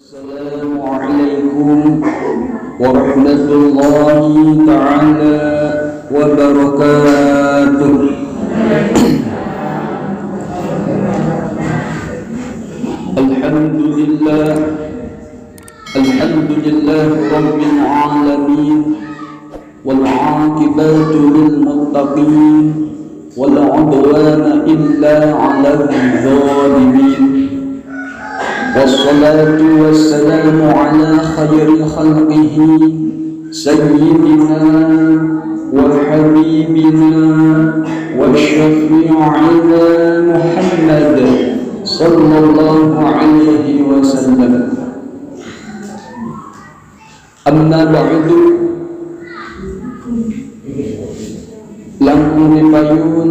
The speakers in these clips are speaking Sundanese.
Assalamualaikum warahmatullahi taala wabarakatuh. Alhamdulillah, alhamdulillah rabbil alamin, wal aqibatu lil muttaqin, wal udwana illa 'alal zalimin. Wassalatu wassalamu ala khairi khalqihi sayyidina wa habibina wa syafi'ina Muhammad sallallahu alaihi wasallam. Amma ba'du, langkung dipayun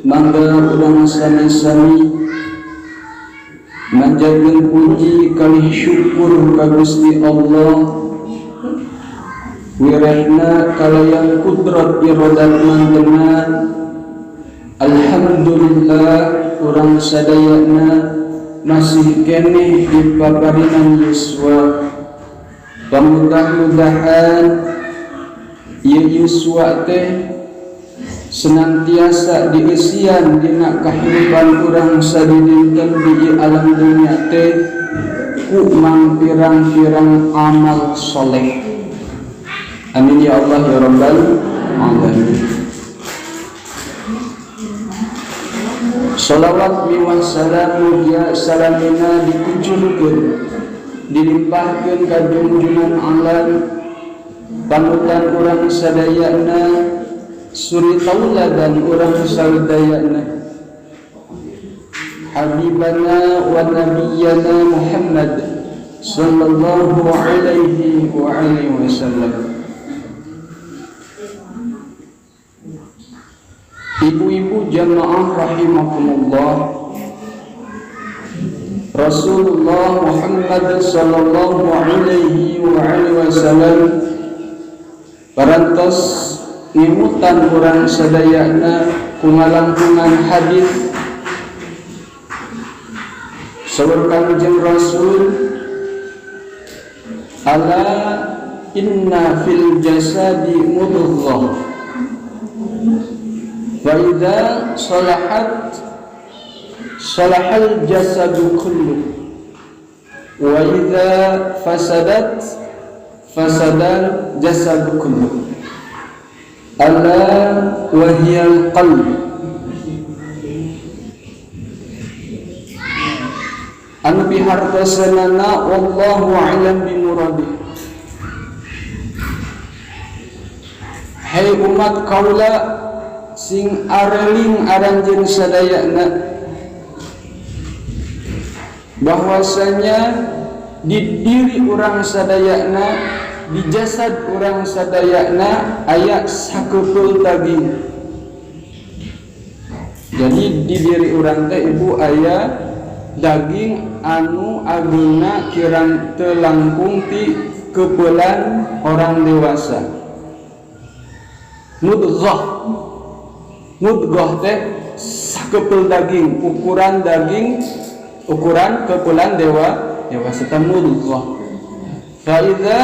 mangga urang sami-sami manjatkeun puji kalih syukur ka Gusti Allah, wirehna kalayan kudrat iradat mantenan. Alhamdulillah urang sadayana masih keneh di paparinan yuswa. Pamudah-mudahan ieu yuswa teh senantiasa dieusian dina kahirupan urang sadidinten di alam dunia teh ku mangpirang-pirang amal soleh. Amin ya Allah ya Rabbal alamin. Salawat miwah salam mugia salamina dikucurkeun dilimpahkeun ka junjungan alam panutan urang sadayana, suri tauladan urang sadayana, habibana wa nabiyana Muhammad sallallahu alaihi wa alihi wasallam. Ibu-ibu jamaah rahimakumullah, Rasulullah Muhammad sallallahu alaihi wa alihi wasallam parantos ngemutan urang sadayana ku ngalangkungan hadis saur Kangjeng Rasul, ala inna fil jasadi mudghah fa idza salahat salahal jasadu kullu wa idza fasadat fasadal jasadu kullu. Ala wa hiyal qalb. Anu bihartosanana wallahu a'lam bimuradih. Hai umat kaula sing areling aranjeun sadayana bahwasanya di diri urang sadayana, di jasad urang sadayana aya sakepeul daging. Jadi di diri urang teh ibu aya daging anu ageungna kirang teu langkung ti kepeulan orang dewasa. Mudghah, mudghah teh sakepeul daging, ukuran daging, ukuran kepeulan dewasa teh mudghah. Fa idza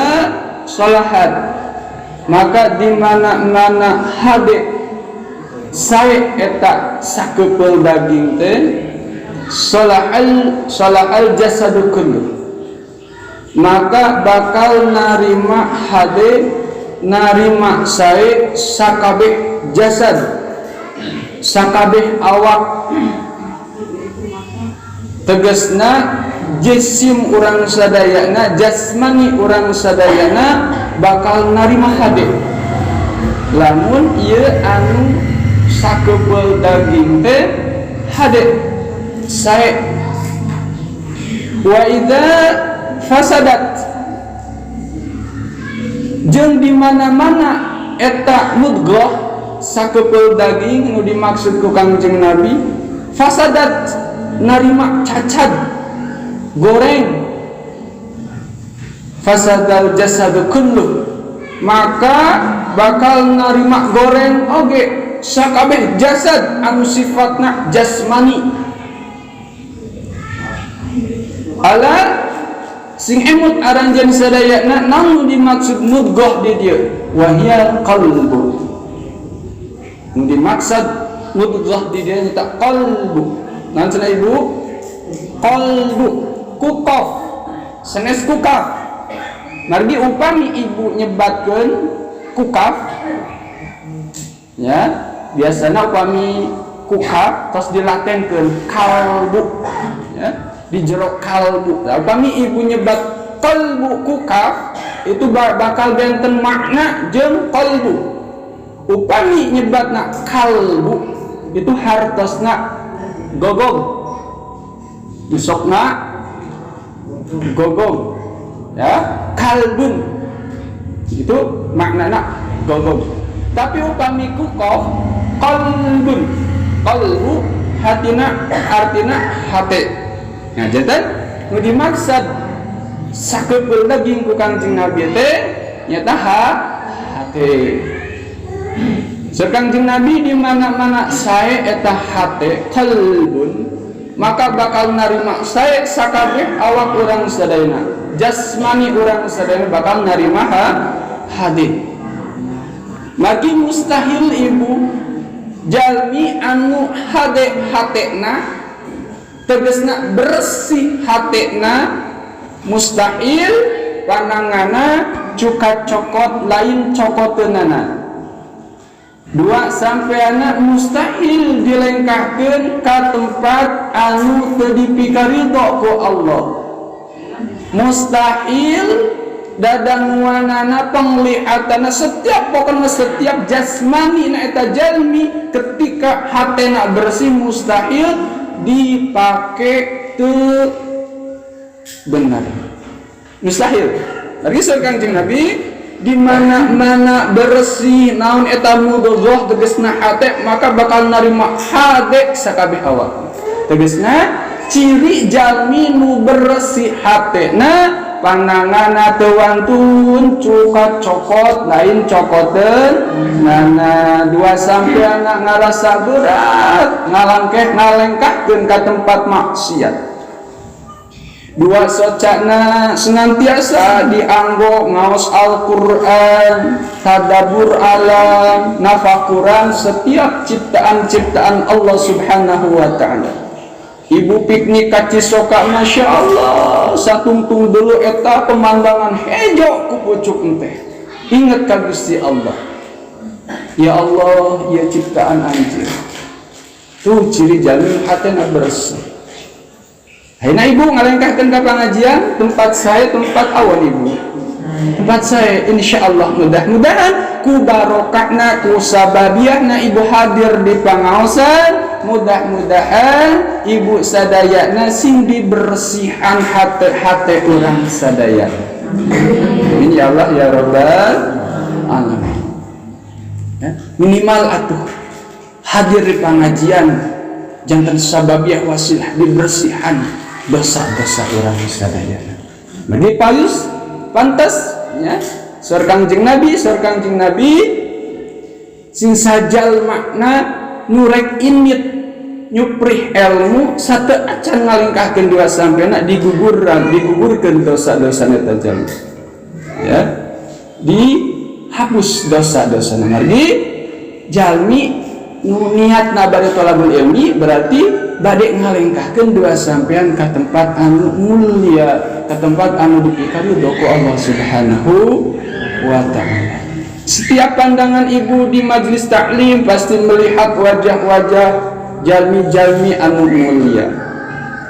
salahat, maka di mana-mana hade sae eta sakepeul daging teh salahal salahal jasadu kullu, maka bakal narima hade, narima sae sakabeh jasad, sakabeh awak. Tegasna jisim urang sadayana, jasmani urang sadayana bakal narima hade lamun ieu anu sakepeul daging teh hade sae. Wa idza fasadat, jeung di mana-mana eta mudghah sakepeul daging nu dimaksud ku Kangjeng Nabi, fasadat narima cacat goreng, fasadal jasadu kullu, maka bakal narima goreng oge sakabeh jasad anu sifatna jasmani. Ala Sing emut aranjeun sadayana, naon dimaksud mudghah di dieu? Wa hiya qalbu. Nu dimaksud mudghah di dieu nyata qalbu. Naon cenah, Ibu? Qalbu ku qaf, sanes ku kaf. Margi upami Ibu nyebatkeun ku kaf, ya, biasana upami ku kaf tos dilatenkeun kalbu, ya, di jero kalbu. Nah, upami Ibu nyebat kalbu ku kaf, itu bakal benten makna jeung qalbu. Upami nyebatna kalbu, itu hartosna gogog, isokna gogog, ya. Kalbun itu maknana gogog. Tapi upami ku qaf, qalbun, qalbu hatina, artina hate. Nah, janten nu dimaksud sakepeul daging ku Kangjeng Nabi teh nyata hate. Kangjeng Nabi, di mana-mana sae eta hate, qalbun, maka bakal narima sae sakabeh awak urang sadayana, jasmani urang sadayana bakal narima hade. Magi mustahil, Ibu, jalmi anu hade hatena, tegesna bersih hatena, mustahil panangana cuka cokot lain cokoteunana. Dua, sampeana mustahil dilengkahkeun ka tempat anu teu dipikaridho ku Allah. Mustahil dadanguanana, penglihatanna, setiap, pokoknya setiap jasmani na eta jalmi ketika hatena bersih mustahil dipake teu benar, mustahil. Lagi Kangjeng Nabi, di mana-mana bersih, naon eta mudghah, tegesna hate, maka bakal narima hade sakabeh awak. Tegesna ciri jalmi nu bersih hatena, pananganna teu wantun cuka cokot lain cokoteun nana. Dua, sampeana ngarasa berat ngalangkeh ngalengkahkeun ka tempat maksiat. Dua, socana senantiasa dianggo ngaos Al-Quran, tadabur alam, nafakuran setiap ciptaan-ciptaan Allah Subhanahu wa Ta'ala. Ibu piknik ka Cisoka, Masya Allah, satungtung dulu eta pemandangan hejo ku pucuk ente, ingat ka Gusti Allah, ya Allah, ya ciptaan anjir. Tuh ciri jalmi hatena bersih. Ayeuna Ibu ngalengkahkeun ka pengajian, tempat saya, tempat awan Ibu. Tempat saya, insya Allah mudah-mudahan ku barokahna, ku sababiahna Ibu hadir di pangaosan, mudah-mudahan Ibu sadayana sing dibersihan hate-hate urang sadaya. Amin ya Allah ya Rabbal alamin. Ya, minimal atuh hadir di pengajian janten sababiah wasilah dibersihan dosa-dosa urang sadayana. Bagi payus pantas, ya, saur Kangjeng Nabi, saur Kangjeng Nabi, sing sajal makna nurek init nyuprih ilmu satu acan ngalingkahkeun dua sampena diguguran, digugurkeun dosa-dosa eta jalma, ya, dihapus dosa-dosa. Margi jalmi nu niat bade tolabul ilmi berarti bade ngalengkahkeun dua sampean ka tempat anu mulia, ke tempat anu dipikaridho ku Allah Subhanahu wa Ta'ala. Setiap pandangan Ibu di majelis taklim pasti melihat wajah-wajah jalmi-jalmi anu mulia.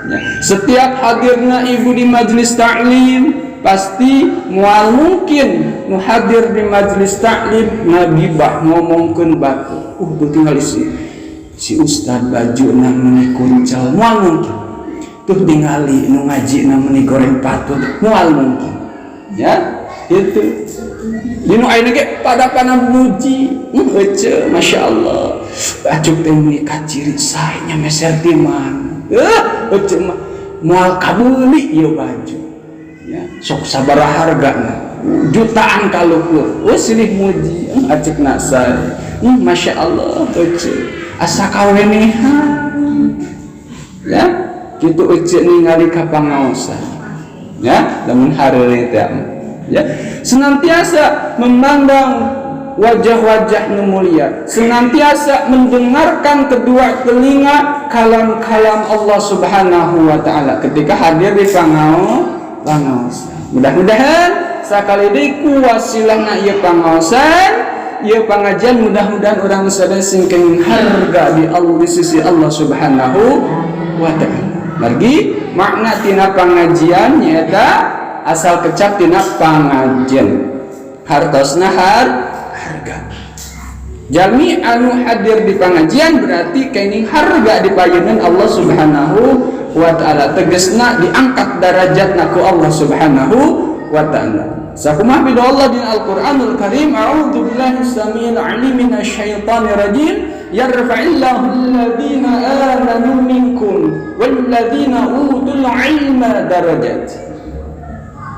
Ya. Setiap hadirnya Ibu di majelis taklim pasti moal mungkin nu hadir di majelis taklim ngagibah, ngomongkeun batur. Tuh tinggal si si ustad baju meni kuncal, moal mungkin. Tuh tingali nu ngaji meni goreng patut, moal mungkin. Ya, itu. Dinu ayeuna ge pada pana muji, ece, Masya Allah. Acuk teh meuni kaciri sae nya, meser di mana? Ece mah moal kabeuli ieu baju. Ya, sok sabaraha hargana? Jutaan kaluhur. Oh, silih muji, acuk nak sae. Masya Allah, ece. Asa kawenehan. Ya, kitu ece ningali ka pangaosan. Ya, lamun hareureuy teh ya, senantiasa memandang wajah-wajah nu mulia, senantiasa mendengarkan kedua telinga kalam-kalam Allah Subhanahu wa taala ketika hadir di pangaosan. Mudah-mudahan sakali deui ku wasilahna ieu pangaosan, ieu pangajian, mudah-mudahan urang sadaya sing kenging harga di Allah, di sisi Allah Subhanahu wa taala. Margi makna tina pangajian nyaeta asal kecap tina pangajian, hartosna harga. Jalmi anu hadir di pengajian berarti kenging harga di payunan Allah Subhanahu wa taala, tegesna diangkat darajatna ku Allah Subhanahu wa taala. Sakumaha pidawuh Allah di Al-Qur'anul Karim, a'udzu billahi samil alim minasyaitonir rajim, yarfa'illahu alladhina amanu minkum walladzina utul ilma darajat.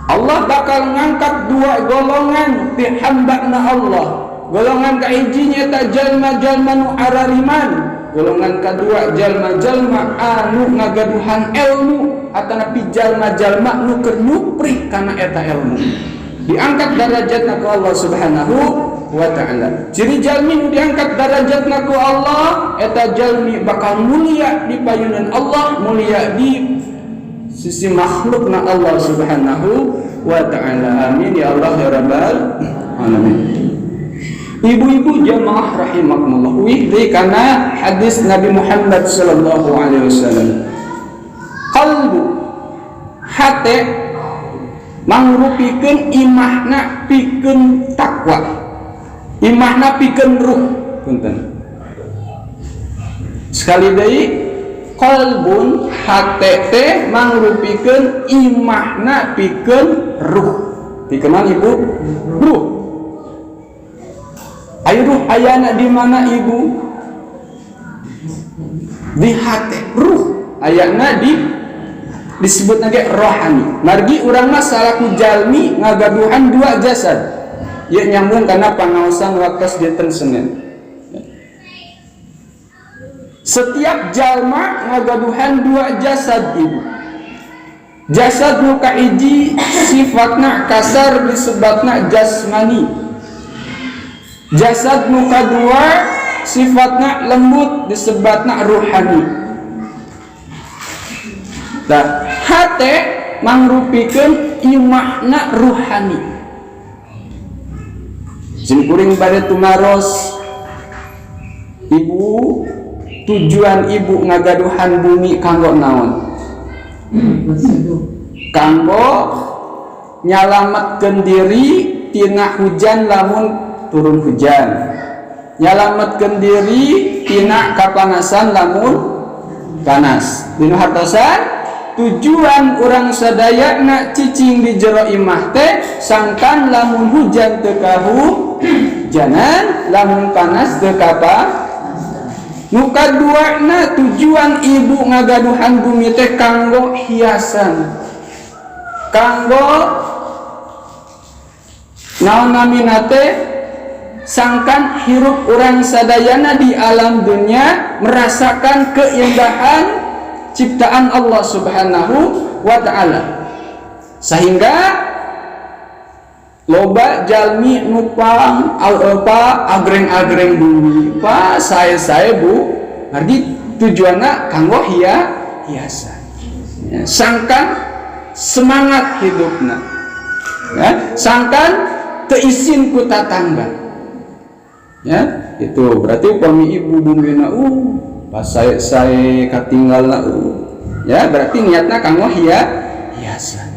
Allah bakal ngangkat dua golongan di hamba na Allah. Golongan kahiji nyaeta jalma-jalma nu arariman, golongan kedua jalma-jalma anu ngagaduhan ilmu atanapi jalma-jalma nu keur nyuprih kana eta ilmu, diangkat darajatna ku Allah Subhanahu wa taala. Ciri jalmi nu diangkat darajatna ku Allah, eta jalmi bakal mulia di payunan Allah, mulia di sisi makhlukna Allah Subhanahu wa taala. Amin ya Allah ya rabbal alamin. Ibu-ibu jamaah rahimakumullah. Wih deui kana hadis Nabi Muhammad sallallahu alaihi wasallam. Qalbu, hate, mangrupikeun imahna pikeun takwa. Imahna pikeun ruh, punten. Sekali deui, qalbun, hate teh mangrupikeun imahna pikeun ruh. Pikeun naon, Ibu? Ruh. Ayo, ruh ayana di mana, Ibu? Di hati. Ruh ayana di disebut lagi rohani. Margi urang mah salaku jalmi ngagaduhan dua jasad. Ya, nyambung karena pangaosan waktu dinten Senin. Setiap jalma ngagaduhan dua jasad, Ibu. Jasad nu kahiji sifatna kasar, disebutna jasmani. Jasad nu kadua sifatna lembut, disebutna ruhani. Nah, hate mangrupikeun imahna ruhani. Simkuring bade tumaros, Ibu, tujuan Ibu ngagaduhan bumi kanggo naon? Kanggo nyalametkeun diri tina hujan lamun turun hujan, nyalametkeun diri tina kapanasan lamun panas. Dina hartosan tujuan urang sadayana cicing di jero imah teh sangkan lamun hujan teu kahujanan, lamun panas teu kapa. Nu kaduana, tujuan Ibu ngagaduhan bumi teh kanggo hiasan, kanggo naon namina teh, sangkan hirup urang sadayana di alam dunia merasakan keindahan ciptaan Allah Subhanahu wa taala, sehingga loba jalmi nupang apa agreng-agreng bumi, pa sae-sae, Bu. Arti tujuanna kanggo hiasan ya, sangkan semangat hidupna ya, sangkan teu isin ku tatangga ya. Itu berarti upami Ibu bumina pas saya katinggal ya, berarti niatna kanggo hiasan.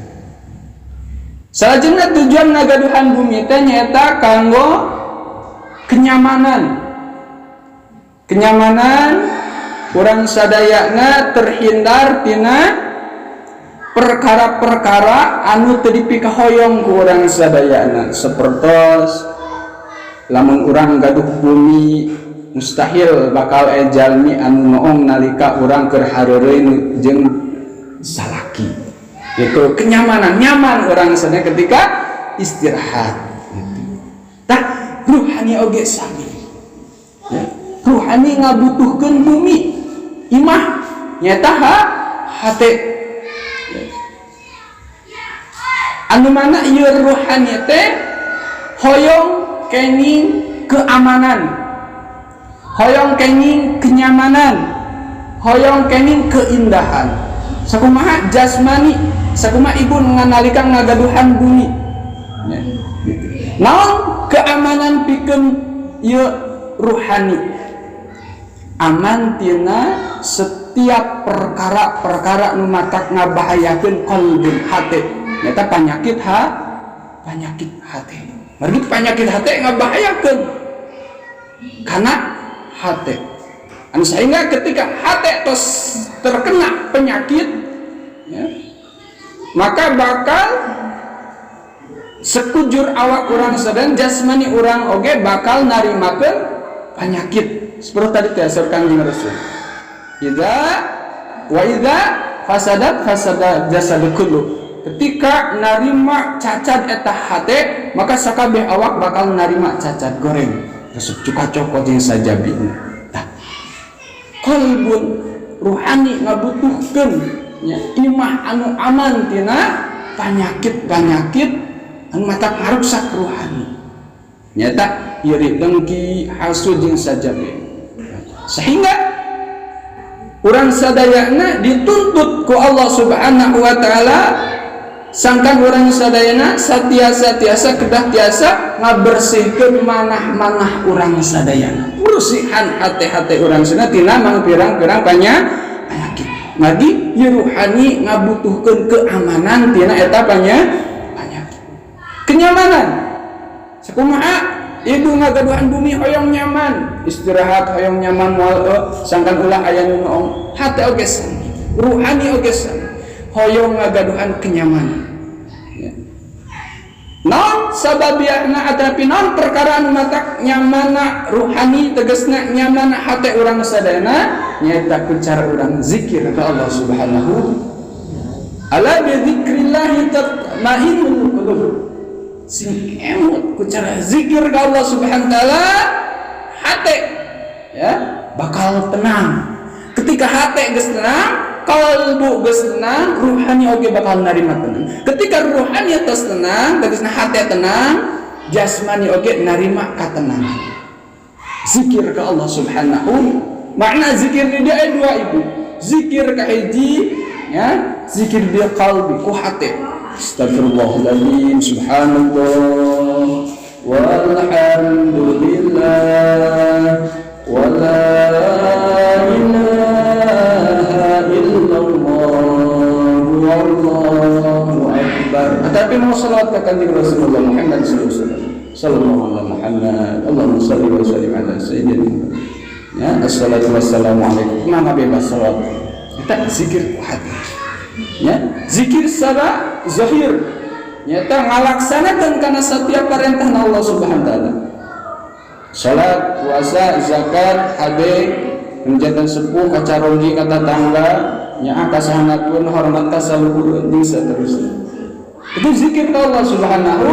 Salajengna, tujuan ngagaduhan bumi teh nyaeta kanggo kenyamanan, kenyamanan urang sadayana terhindar tina perkara-perkara anu teu dipikahoyong ku urang sadayana, sapertos lamun urang gaduh bumi, mustahil bakal aya jalmi anu noong nalika urang keur hareureuy jeung salaki. Itu kenyamanan, nyaman urang sadaya ketika istirahat gitu. Tah, ruhani oge sami ya. Ruhani ngabutuhkeun bumi, imah nyaeta hate. Anu mana ieu ruhani teh hoyong kenging keamanan, hoyong kenging kenyamanan, hoyong kenging keindahan. Sakumaha jasmani, sakumaha ibu nganalika ngagaduhan bumi ya, gitu. Naon keamanan pikeun ieu ruhani? Aman tina setiap perkara-perkara nu matak ngabahayakeun qalbun, hate, nyata penyakit, ha, penyakit hate. Margi penyakit hate ngabahayakeun karena hate anu sehingga ketika hate tos terkena penyakit ya, maka bakal sekujur awak urang sedang jasmani urang oge bakal narimakeun penyakit. Seperti tadi teh saur Kanjeng Rasul, idza wa idza fasadat fasada jasadu kullu. Ketika narima cacat eta hate, maka sakabeh awak bakal narima cacat, goreng, resep, cuka cokot jeung sajabina. Tah, qalbun ruhani ngabutuhkeun nya imah anu aman tina penyakit-penyakit anu matak ngaruksak ruhani, nyata iri, dengki, hasud jeung sajabina. Sehingga urang sadayana dituntut ku Allah Subhanahu wa Taala sangkan urang sadayana satiasa-tiasa kedah tiasa ngabersihkeun manah-manah urang sadayana, bersihan hati-hati urang sadayana tina mangpirang-pirang penyakit. Lagi ruhani ngabutuhkeun keamanan tina eta penyakit. Kenyamanan, sakumaha ibu ngagaduhan bumi hoyong nyaman, istirahat hoyong nyaman, moal sangkan ulah aya nu noong. Hate oge sami, ruhani oge sami, hoyong ngagaduhan kenyamanan ya. Naon sababiahna atapi naon perkara anu matak nyamana ruhani, tegasna nyamana hate urang sadayana? Nyaeta ku cara urang zikir ka Allah Subhanahu. Ala bi dzikrillah tatmainnul qulub. Sing emut ku cara zikir ka Allah Subhanahu wa Taala, hate ya bakal tenang. Ketika hate geus tenang, kalbu geus tenang, ruhani oge bakal narima tenang. Ketika ruhani tos tenang, tegasna hate tenang, jasmani oge narima katenangan. Zikir ke Allah Subhanahu. Makna zikir di dia dua, ibu. Zikir ka hiji ya, zikir di qalbi, ku hate. Astagfirullahaladzim, subhanallah, walhamdulillah, wala ilaha illallah, wallahu akbar. Tapi mau salawat ke Kanjeng Rasulullah Muhammad sallallahu alaihi wasallam. Sallallahu alaihi Muhammad. Allahumma salli wa sallim ala sayyidina. Ya, assalatu wassalamu alaikum. Mana bebas salawat. Kita zikir ku hati. Ya, zikir secara zahir. Nyata ngalaksanakan karena setiap perintah Allah Subhanahu wa Taala. Salat, puasa, zakat, hade, menjadikan sepuh, ka caroge, ka tatangga, nya ka sahanapun, hormat ka saluhur, jeung seterusnya. Itu zikir ke Allah Subhanahu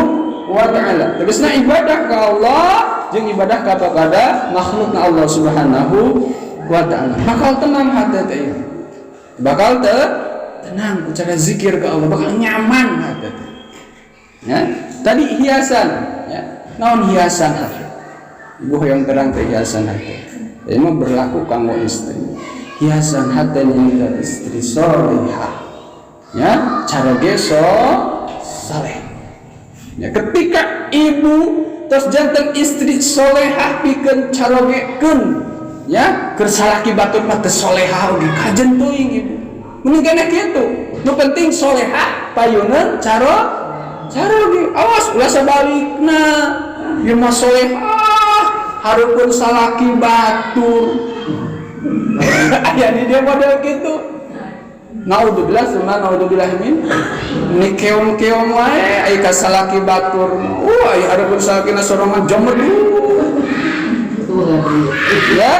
wa Taala. Tegasna ibadah ke Allah jeung ibadah kepada makhluk Allah Subhanahu wa Taala. Bakal tenang hati teh. Bakal tenang cara zikir ke Allah, bakal nyaman hati teh. Ya, tadi hiasan, ya. Naon hiasan hati? Ibu hoyong terang teh hiasan hati. Ini mah berlaku kanggo istri. Hiasan hati nyaeta istri solehah. Ya, caroge soleh. Ya, ketika ibu terus janten istri solehah pikeun carogekeun, ya, keur salaki batur mah teu solehah oge kajen teuing ibu. Mending keneh kitu. Nu penting solehah payuneun caroge. Awas ulah sabalikna. Ieu mah solehah hareupeun salaki batur. Aya di dia model kitu. Naudzubillah summa naudzubillah min. Ni keong-keong wae aya ka salaki batur. Aya hareupeun salakina sorongan jomedu. Ya.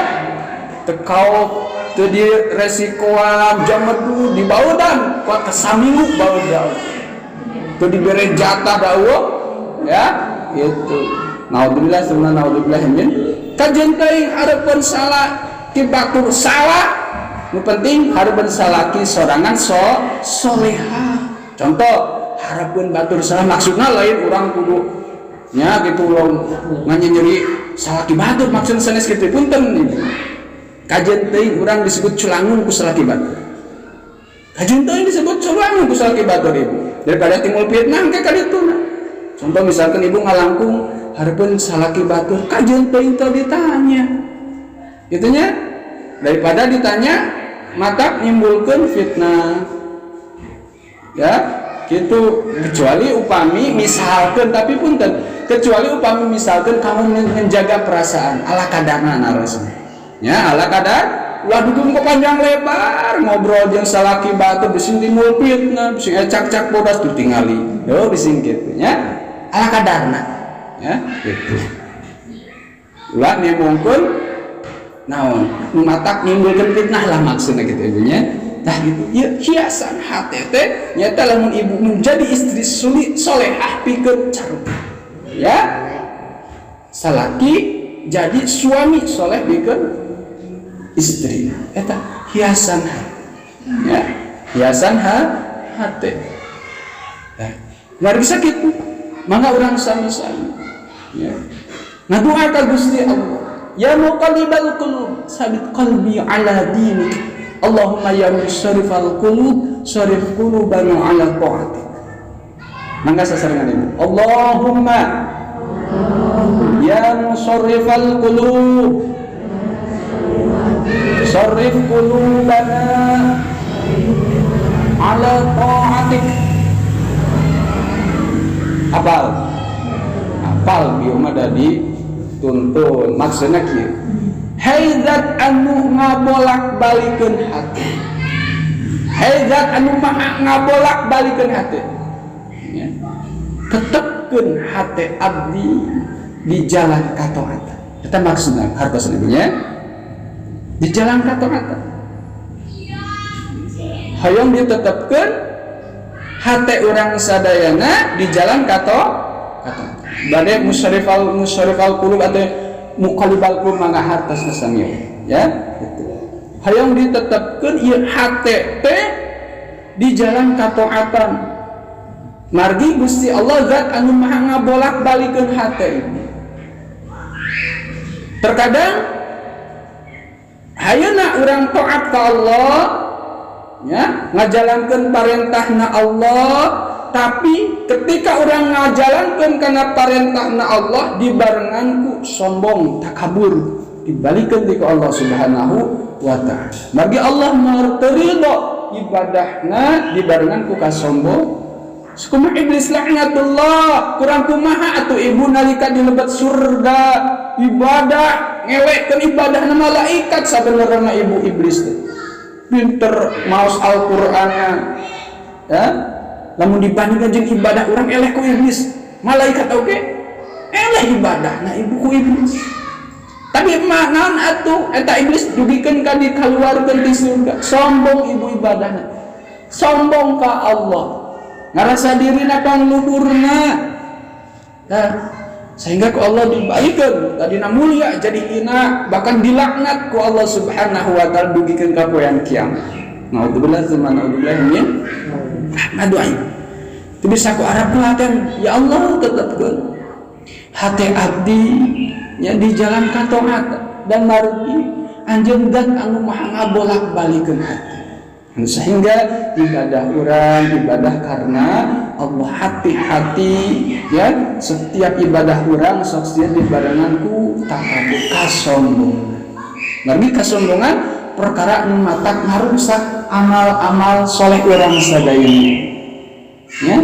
Tekau teu di resikoan jomedu dibaudan kuat kesaminggu baudan. Teu dibere jatah dawa ya itu. Naudzubillah summa naudzubillah min. Kajen teuing hareupeun salaki batur salah. Nu penting hareupeun salaki sorangan soleha. Contoh Hareupeun batur salah maksudna lain urang kudu nya gitu loh nganyeri salaki batur, maksudna sanes kitu, punten ibu. Kajeun teuing urang disebut culangun ku salaki batur, kajeun teuing disebut culangun ku salaki batur ibu, daripada timbul fitnah ke kaditu. Contoh misalkan ibu ngalangkung hareupeun salaki batur, kajeun teuing teu ditanya gitu nya, daripada ditanya maka nimbulkan fitnah ya gitu. Kecuali upami misalkan, tapi punten, kecuali upami misalkan kamu menjaga perasaan ala kadarna narasna ya, ala kadar ulah dukung kok panjang lebar ngobrol jeung salaki batur, bising timbul fitnah, bising ecak-cak bodas ditingali yo, bising kitu nya, ala kadarna ya gitu. Ulah nimbulkeun naon matak nimbulkeun fitnah lah maksudnya gitu ibunya. Nah gitu ya, hiasan hati teh nyata lamun ibu menjadi istri sulit solehah pikeun caruka ya, salaki jadi suami soleh pikeun istri, eta hiasan hati ya, hiasan hati. Nah, luar bisa gitu, mangga urang sami-sami ya ngadoa ka Gusti Allah, ya muqallibal qulub sabit qalbi ala dinik. Allahumma ya musarrifal qulub sarif qulubana ala ta'atik. Mangga sasarengan ibu. Allahumma ya musarrifal qulub sarrif qulubana ala ta'atik. Apal? Apal bieu mah da dituntun. Maksudna kieu. Hei zat anu ngabolak-balikeun hati. Hei zat anu maha ngabolak-balikeun hati. Ya. Tetepkeun hati abdi di jalan kataatan. Eta maksudna hartosna ibu nya. Di jalan kataatan. Hoyong ditetepkeun hati urang sadayana di jalan kataatan. Bade musarrifal musarrifal qulub atau muqallibal qulub, mangga hartosna sami ya gitu. Hayang ditetepkeun ieu hate teh di jalan kataatan, margi Gusti Allah zat anu maha ngabolak-balikeun hate ini. Terkadang hayeuna urang taat ka Allah ya, ngajalankeun parentahna Allah, tapi ketika orang ngajalankeun kana parentahna Allah dibarengan ku sombong, takabur, dibalikeun ti Allah Subhanahu wa Ta'ala. Bagi Allah moal ridho ibadahna dibarengan ku kasombong. Kumaha iblis laknatullah, kurang kumaha atuh ibu nalika di lebet surga ibadah, ngelehkeun ibadahna malaikat. Sabenerna ibu, iblis teh pinter maos Al-Qur'anna ya, lamun dibandingkan jeung ibadah urang eleh ku iblis, malaikat oke eleh ibadah nah ibu ku iblis. Tapi naon atuh eta iblis dugikeun ka dikaluarkeun di surga. Sombong ibu ibadahna, sombong ka Allah, ngarasa dirina pangluhurna. Nah, sehingga ku Allah dibalikeun, tadina mulia jadi hina, bahkan dilaknat ku Allah Subhanahu wa Ta'ala dugikeun ka poean kiamat. Naudzubillah tsumma naudzubillah min. Ngadoa itu bisa ku Arab teh, ya Allah, tetepkeun hati abdi nya di jalan kataat dan margi anjeun zat anu maha ngabolak-balikeun hati, sehingga ibadah urang ibadah karena Allah, hati-hati ya, setiap ibadah urang sok sieun dibarengan ku takabur, kasombongan. Margi kasombongan perkara anu matak ngarusak amal-amal soleh urang sadayana ya.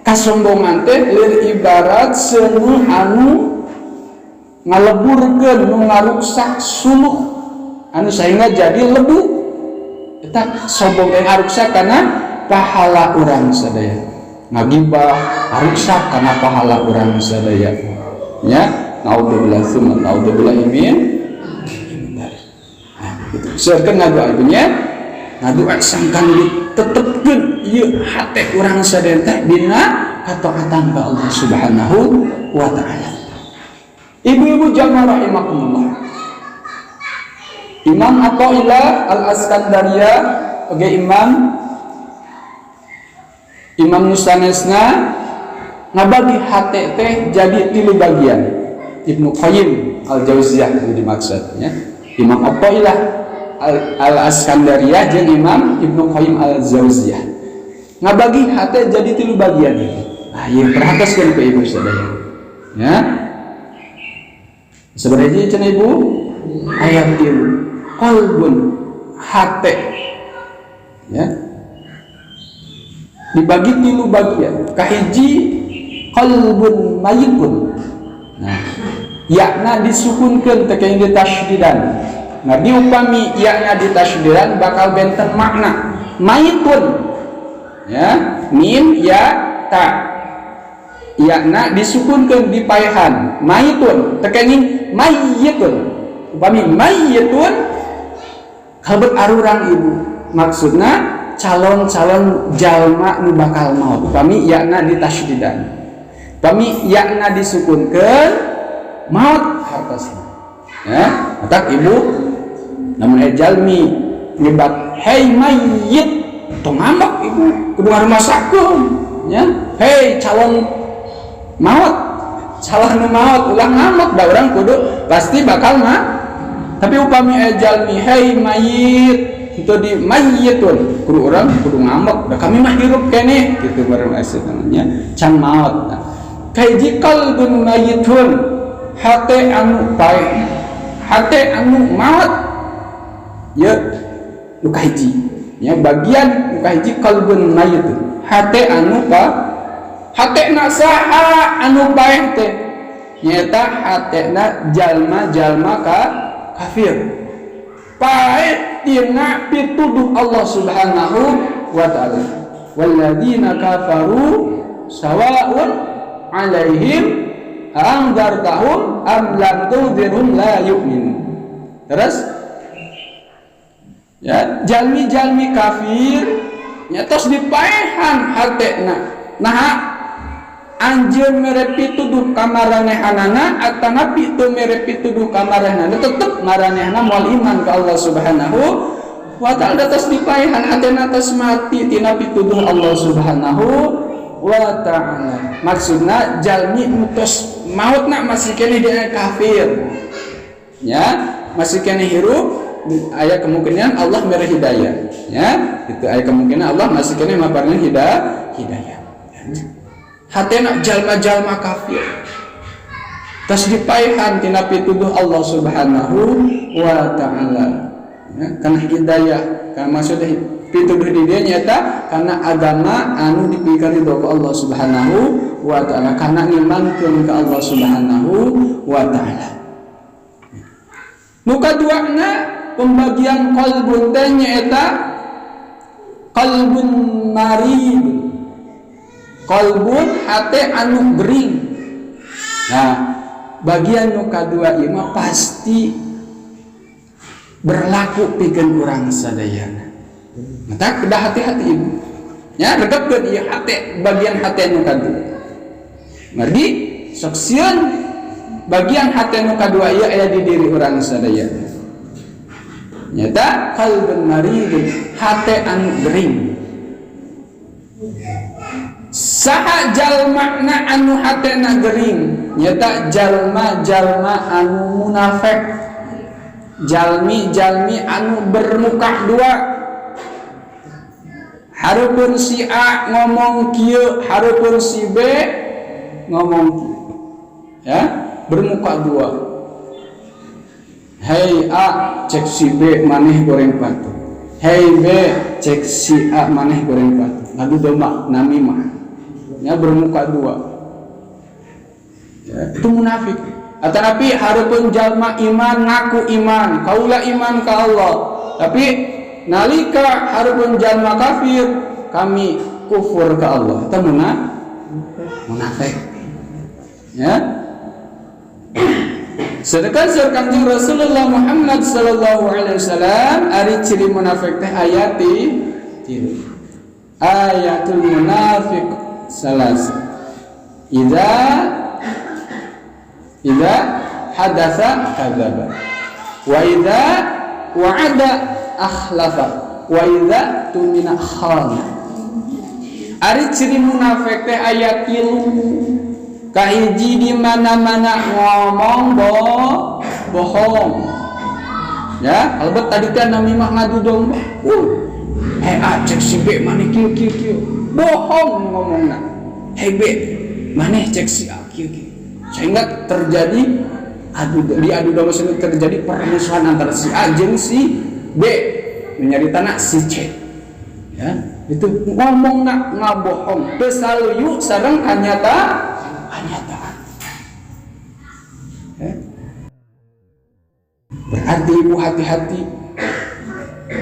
Kasombongan teh lir ibarat seuneu anu ngaleburkeun, nu ngaruksak suluh anu sehingga jadi lebu. Eta sombong yang ngaruksak karena pahala urang sadaya, ngagibah ngaruksak karena pahala urang sadaya ya. Naudzubillah tsumma naudzubillah min. Nah, gitu. Seueurkeun ngadoa ibunya, ngadoa sangkan ditetepkeun ieu hate urang sadaya teh dina kataatan ka Allah Subhanahu wa Ta'ala. Ibu-ibu jamaah rahimakumullah, Imam Athaillah Al-Askandaria oke, Imam Imam nu sanesna ngabagi hate teh jadi tilu bagian. Ibnu Qayyim Al-Jauziyah yang dimaksud, ya. Imam Athaillah Al-Askandariyah jeung Imam Ibnu Qayyim Al-Jauziyah ngabagi hate jadi tilu bagian. Ah, ieu perhatoskeun ku ibu sadaya, ya. Sebenarnya cenah ibu aya tilu qalbun, hate, ya, dibagi tilu bagian. Kahiji, qalbun mayitun. Nah, yakna disukunkeun, teu kenging ditasdidan. Nah, diupami yakna ditasdidan bakal benten makna. Mayitun, ya, mim ya ta, yakna disukunkeun, dipaehan. Mayitun, teu kenging mayyitun. Upami mayyitun kalebet arurang, ibu, maksudna calon-calon jalma nu bakal maut upami yakna ditasdidan. Upami yakna disukunkeun, maut hartosna, ya. Matak ibu lamun aya jalmi nyebat, "Hei mayit," tong ngambek, ibu, kudu ngarumasakeun, ya. "Hei calon maut, calon nu maut," ulah ngambek, da urang kudu pasti bakal mah. Tapi upami aya jalmi, "Hei mayit," itu di mayyitun, kudu urang kudu ngambek, da kami mah hirup keneh gitu bareng namanya can maut. Nah, kahiji qalbun mayitun, hate anu paeh, hate anu maut, ya. Nu kahiji, ya, bagian nu kahiji qalbun mayitun, hate anu pa hate na saha anu paeh teh? Nyaeta hatena jalma-jalma ka kafir, paeh tina pituduh Allah Subhanahu wa Ta'ala. Walladzina kafaru sawa'un alaihim andzartahum am lam tunzirhum la yu'minun. Terus, ya, jalmi-jalmi kafir nya tos dipaehan hatena. Nah, anjeun mere pituduh ka maranehanana atanapi teu mere pituduh ka maranehanana, tetep maranehna moal iman ka Allah Subhanahu wa Ta'ala. Tos dipaehan hatena, tos mati tina pituduh Allah Subhanahu wa Ta'ala. Maksudna jalmi nu tos mautna masih keneh dia kafir, ya, masih keneh hirup aya kemungkinan Allah mere hidayah, ya. Itu aya kemungkinan Allah masih keneh maparna hidayah. Hatena jalma-jalma kafir tos dipaehan tina pituduh Allah Subhanahu wa Ta'ala, ya, karena hidayah, karena maksudnya pituduh di dia nyata karena agama anu dipikaridho ku Allah Subhanahu wa Ta'ala, karena ngimankeun ka Allah Subhanahu wa Ta'ala. Nu kaduana, pembagian qalbun teh nyaeta qalbun marid, qalbun hate anu gering. Nah, bagian nu kadua ieu mah pasti berlaku pikeun urang sadayana. Maka kedah hati-hati, ibu, ya. Regepkeun ieu hate, bagian hate nu kadua. Margi sok sieun bagian hate nu kadua ieu aya di diri urang sadayana. Nyata qalbun maridun, hate anu gering. Saha jalmana anu hatena gering? Nyata jalma-jalma anu munafik, jalmi-jalmi anu bermuka dua. Hareupeun si A ngomong kieu, hareupeun si B ngomong kieu, ya, bermuka dua. "Hei A," cek si B, "maneh goreng patuh." "Hei B," cek si A, "maneh goreng patuh." Ngadu domba, namimah, ya, bermuka dua, ya, itu munafik. Atau tapi hareupeun jalma iman, ngaku iman, "Kaula iman ka Allah," tapi nalika hareupeun jalma kafir, "Kami kufur ke Allah." Itu munafik, ya. Sedangkan saur Kanjeng Rasulullah Muhammad sallallahu alaihi wasallam, ari ciri munafik teh aya tilu. Ayatul munafiq salas. Idza hadatsa kadzaba wa idza wa'ada akhlafa wa idza tumina khana. Ari ciri munafik teh aya 3. Kahiji di mana-mana ngomong bohong. Ya, kalebet tadi teh nami mah ngadu domba. Hei A cek si B maneh kieu kieu kieu. Bohong ngomongna. Hei B maneh cek si A kieu kieu. Sehingga terjadi adu di adu domba sini terjadi permusuhan antara si A jeung si B, nyaritana si C. Ya, itu ngomongna ngabohong, teu saluyu sareng kanyataan. Ya. Berarti ibu hati-hati.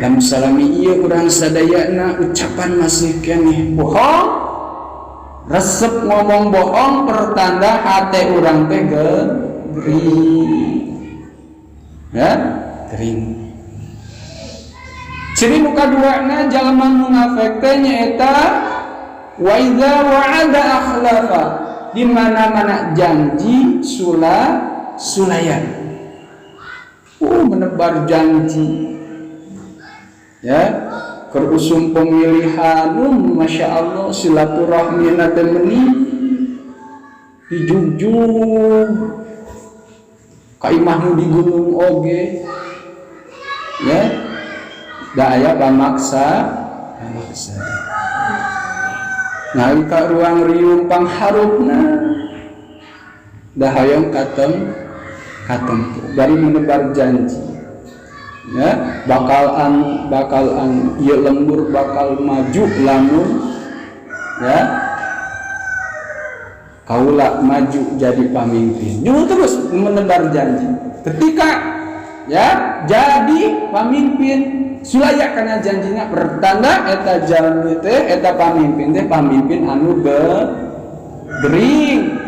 Lamun salami ieu urang sadayana ucapan masih keneh bohong, resep ngomong bohong pertanda hate urang teh gering. Ya, gering. Ciri nu kaduana jalma munafik teh nyaeta wa idza wa'ada akhlafa, di mana-mana janji sulayan. Menebar janji. Ya, keur usum pemilihan, Masya Allah, silaturahmi teh meuni dijugjug ka imah nu di gunung oge. Ya, da aya pamaksa. Nalika ruang riung pangharupna da hayang katemtu bari menebar janji. Ya, bakal anu ieu lembur bakal maju lamun ya kaula maju jadi pamimpin. Jul terus menebar janji. Ketika ya jadi pamimpin sulaya kana janjinya, pertanda eta jalmi teh eta pamimpin teh pamimpin anu gering.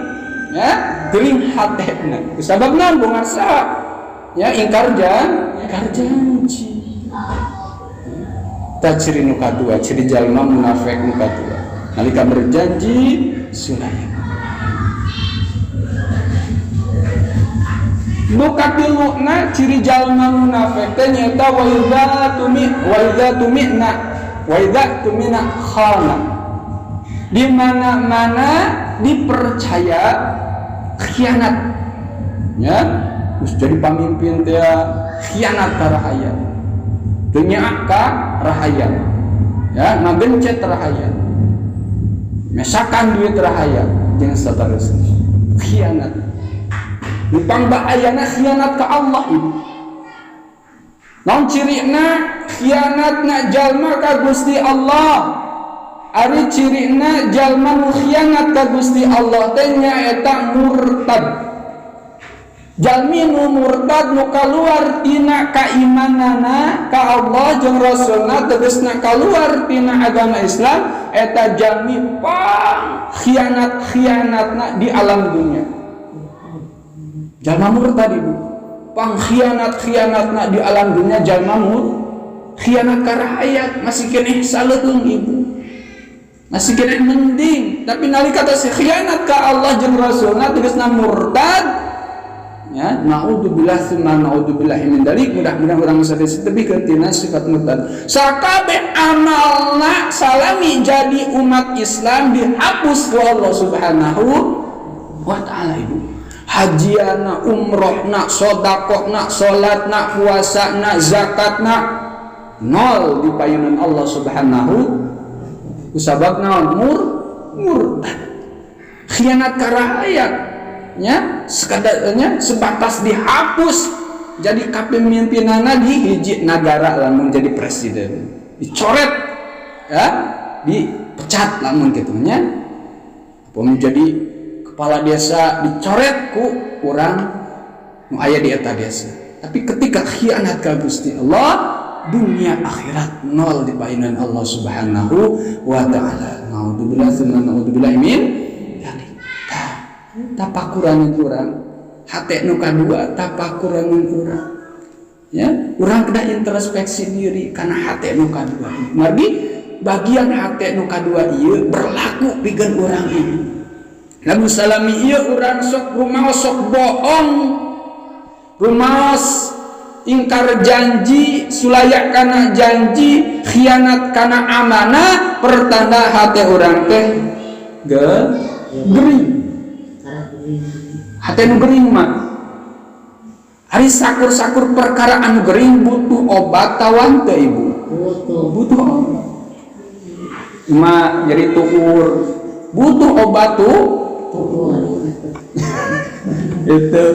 Ya, gering hatena. Sababna bunga saha? Ya, ingkar janji. Ta ciri nu kadua, ciri jalma munafik nu kadua. Nalika berjanji sulaya. Nu katiluna ciri jalma munafik teh nyaeta wa idza tumina khana. Di mana-mana dipercaya khianat. Ya, terus jadi pamimpin teh khianat ka rahayat. Teu nyaah ka rahayat. Ya, ngagencet rahayat. Mesakan duit rahayat jeung saterusna. Khianat. Nupang bahayana khianat ka Allah ibu. Naon cirina khianatna jalma ka Gusti Allah? Ari cirina jalma nu khianat ka Gusti Allah teh nyaeta murtad. Jalmi nu murtad nu kaluar tina kaimanana ka Allah jeung Rasulna, tegasna kaluar tina agama Islam, eta jalmi pang khianat-khianatna di alam dunia. Jalma murtad ibu, pang khianat-khianatna di alam dunia jalma khianat ka rakyat masih keneh saleuheung ibu. Masih keneh mending, tapi nalika teh khianat ka Allah jeung Rasulna tegasna murtad. Ya, naudzubillah tsumma naudzubillah min dzalik. Mudah-mudahan urang sadaya tebih tina sifat murtad. Sakabeh amalna salami jadi umat Islam dihapus ku Allah Subhanahu wa taala ibu. Hajiana, umrohna, sodakohna, salatna, puasana, zakatna nol di payunan Allah Subhanahu. Kusabab naon? Murtad. Khianat ka rakyat. Nya, sekadarnya sebatas dihapus jadi kepemimpinanna di hiji nagara lamun jadi presiden dicoret ya, dipecat lamun kitu nya. Upami jadi kepala desa dicoret ku urang nu aya di eta desa. Tapi ketika khianat ka Gusti Allah, dunia akhirat nol di payunan Allah Subhanahu wa taala. Naudzubillah tsumma naudzubillah min dzalik. Tapakurangan urang hate nu kadua, tapakurangan urang. Ya, urang kedah introspeksi diri kana hate nu kadua. Margi bagian hate nu kadua ieu berlaku pikeun urang ieu. Lamun salami ieu urang sok rumaos sok bohong, rumaos Ingkar janji, sulaya kana janji, khianat kana amanah, pertanda hati urang teh gering. Hati nu gering mah, ari sakur-sakur perkara anu gering butuh obat tawan teh, Ibu? Butuh. Butuh obat. Ma nyeri tuur butuh obat tuh. Tuur. Itu.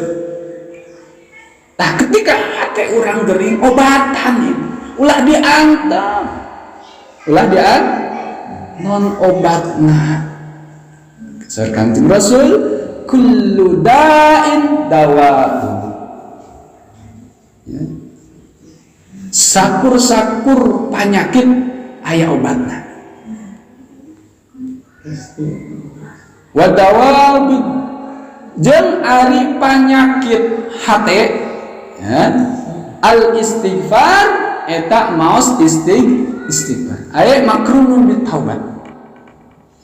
Nah, ketika hati urang gering, obatan, Ibu. Ulah diantep, ulah diantep. Non obatna? Saur Kanjeng Rasul, kullu da'in dawa, ya. Sakur-sakur penyakit aya obatna. Pasti. Wa dawa, jeung ari penyakit hate, ya, al istighfar, eta maos istighfar aya makrunun bit taubat,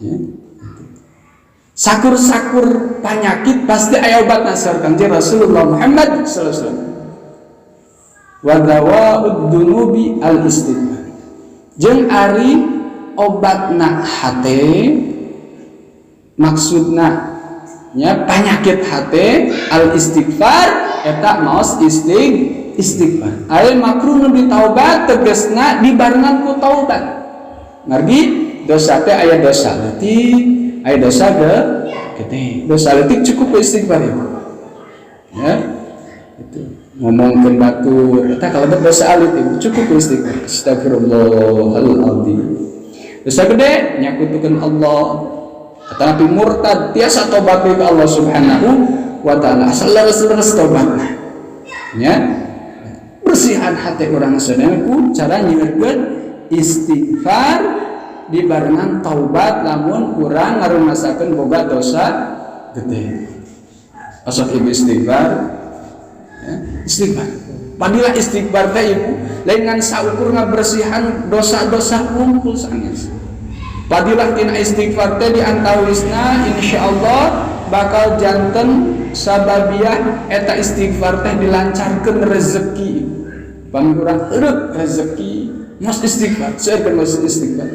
ya. Sakur-sakur penyakit pasti aya obatna, saur Kanjeng Rasulullah Muhammad sallallahu alaihi wasallam. Wa dawa'ud dunubi al istighfar, jeung ari obatna hate, maksudna nya penyakit hate, al istighfar, eta maos istighfar aya makrun bi taubat, tegasna dibarengan ku taubat. Margi dosa teh aya dosa leutik, aya dosa gede. Dosa leutik cukup ku istighfar ya, ya itu ngomongkeun batur eta kalebet dosa alit, Ibu, cukup ku istighfar, astagfirullahaladzim. Dosa gede nyakutukeun Allah tetapi murtad, tiasa tobat ke Allah Subhanahu wa Ta'ala, asal leres-leres tobatna, ya. Bersihan hati urang sadaya ku cara nyieurkeun istighfar dibarengan taubat lamun urang ngarumasakeun boga dosa gede. Osok, Ibu, istighfar, ya, istighfar. Padilah istighfar teh, Ibu, lain ngan saukur ngabersihan dosa-dosa wungkul sanes. Padilah tina istighfar teh diantawisna insyaallah bakal janten sababiah eta istighfar teh dilancarkeun rezeki. Pami urang eureut rezeki, mos istighfar, seueurkeun mos istighfar.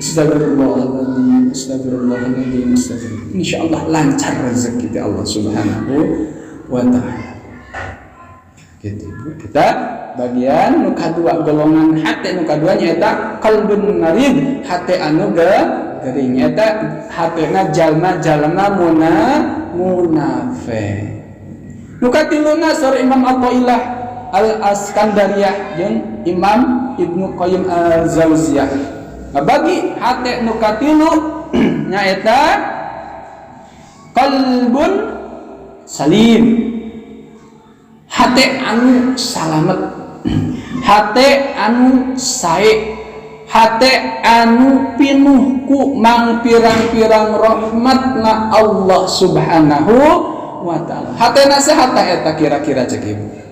Astagfirullahaladzim, astagfirullahaladzim, astagfirullah. Insyaallah lancar rezeki di Allah Subhanahu wa Ta'ala. Gitu, Ibu. Kita bagian nu kadua, golongan hate nu kadua nyaeta qalbun marid, hate anu gering, nyaeta hatena jalma-jalma munafik. Nu katiluna, saur Imam Athaillah Al Askandariyah jeung Imam Ibnu Qayyim Al Jauziyah, ngabagi hate nu katilu nyaeta qalbun salim, hate anu salamet, hate anu sae, hate anu pinuh ku mangpirang-pirang rahmatna Allah Subhanahu wa Ta'ala. Hatena saha eta kira-kira, cek Ibu?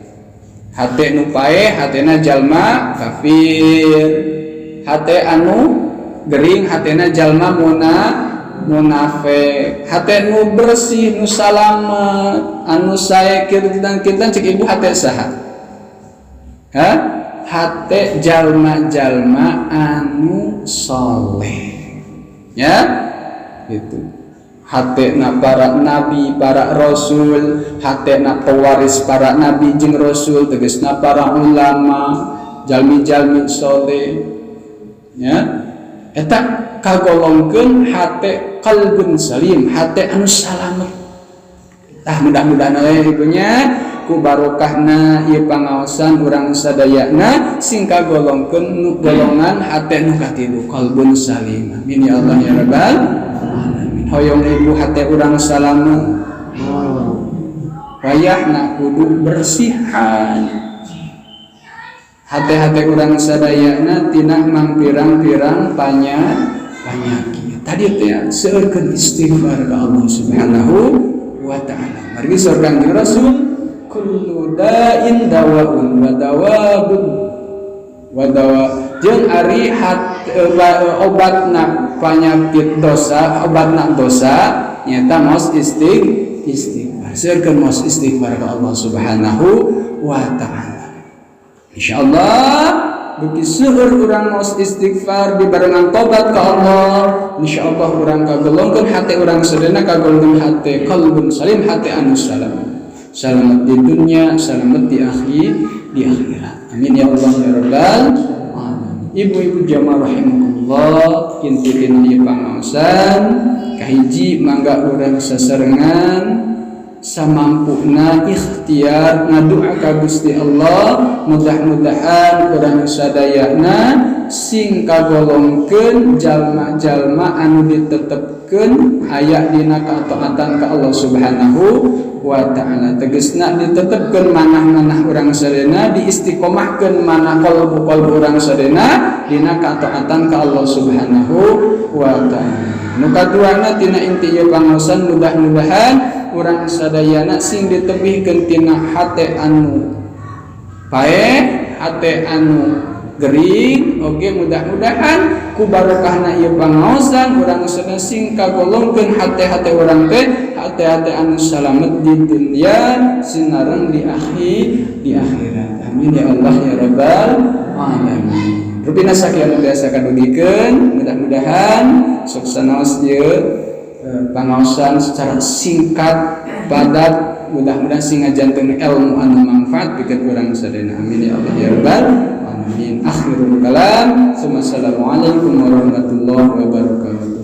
Hate nu paeh hatena jalma kafir, hate anu gering hatena jalma munafik. Hate nu bersih, nu salamet, anu sae kinten-kinten, cek Ibu, hate saha? Ha? Hate jalma-jalma anu soleh, ya, gitu. Hate na para nabi, para rasul, hate na pewaris para nabi jeung rasul, tegasna para ulama, jalmi-jalmi soleh, ya. Eta kagolongkeun hate qalbun salim, hate anu salamet. Tah, mudah-mudahan we, Ibu nya, ku barokahna ieu pangaosan urang sadayana sing kagolongkeun nu golongan hate nu katilu, qalbun salim. Amin ya Allah ya Rabbal alamin. Hoyong Ibu hate urang salamet? Wayahna kudu bersihan hate-hate urang sadayana tina mangpirang-pirang panyakit tadi teh. Seueurkeun istighfar ka Allah Subhanahu wa Ta'ala. Margi saur Kanjeng Rasul, kullu da'in dawaun wa dawabun wa dawa, jeung ari obatna panyakit dosa, obatna dosa nyata maos istighfar. Seueurkeun maos istighfar ka Allah Subhanahu wa Ta'ala. Insyaallah beuki seueur urang maos istighfar dibarengan tobat ka Allah, insyaallah urang kagolongkeun hate urang sadayana kagolongkeun hate qalbun salim, hate anu salamat, salamat di dunia, salamat di akhir, di akhirat. Amin ya Allah ya rabbal alamin. Ibu-ibu jamaah rahimakumullah, inti tina ieu pangaosan kahiji, mangga urang sasarengan samampuna ikhtiar ngadoa ka Gusti Allah, mudah-mudahan urang sadayana sing kagolongkeun jalma-jalma anu ditetepkeun aya dina kataatan ka Allah Subhanahu wa Ta'ala, tegesna ditetepkeun manah-manah urang sadayana, diistiqomahkeun manah qalbu-qalbu urang sadayana dina kataatan ka Allah Subhanahu wa Ta'ala. Nu kaduana tina inti ieu pangaosan, mudah-mudahan urang sadayana sing ditebihkeun tina hate anu paeh, hate anu gering. Oge mudah-mudahan ku barokahna ieu pangaosan urang sadaya sing kagolongkeun hate-hate urang teh hate-hate anu salamet di dunia sinareng di akhir, di akhirat. Amin ya Allah ya rabbal alamin. Rupina sakieu anu biasa kadugikeun, mudah-mudahan sok sanaos ieu pangaosan secara singkat padat, mudah-mudahan sing ngajanten ilmu anu manfaat pikeun urang sadayana. Amin ya Allah ya rabbal alamin. Akhirul kalam. Assalamualaikum warahmatullahi wabarakatuh.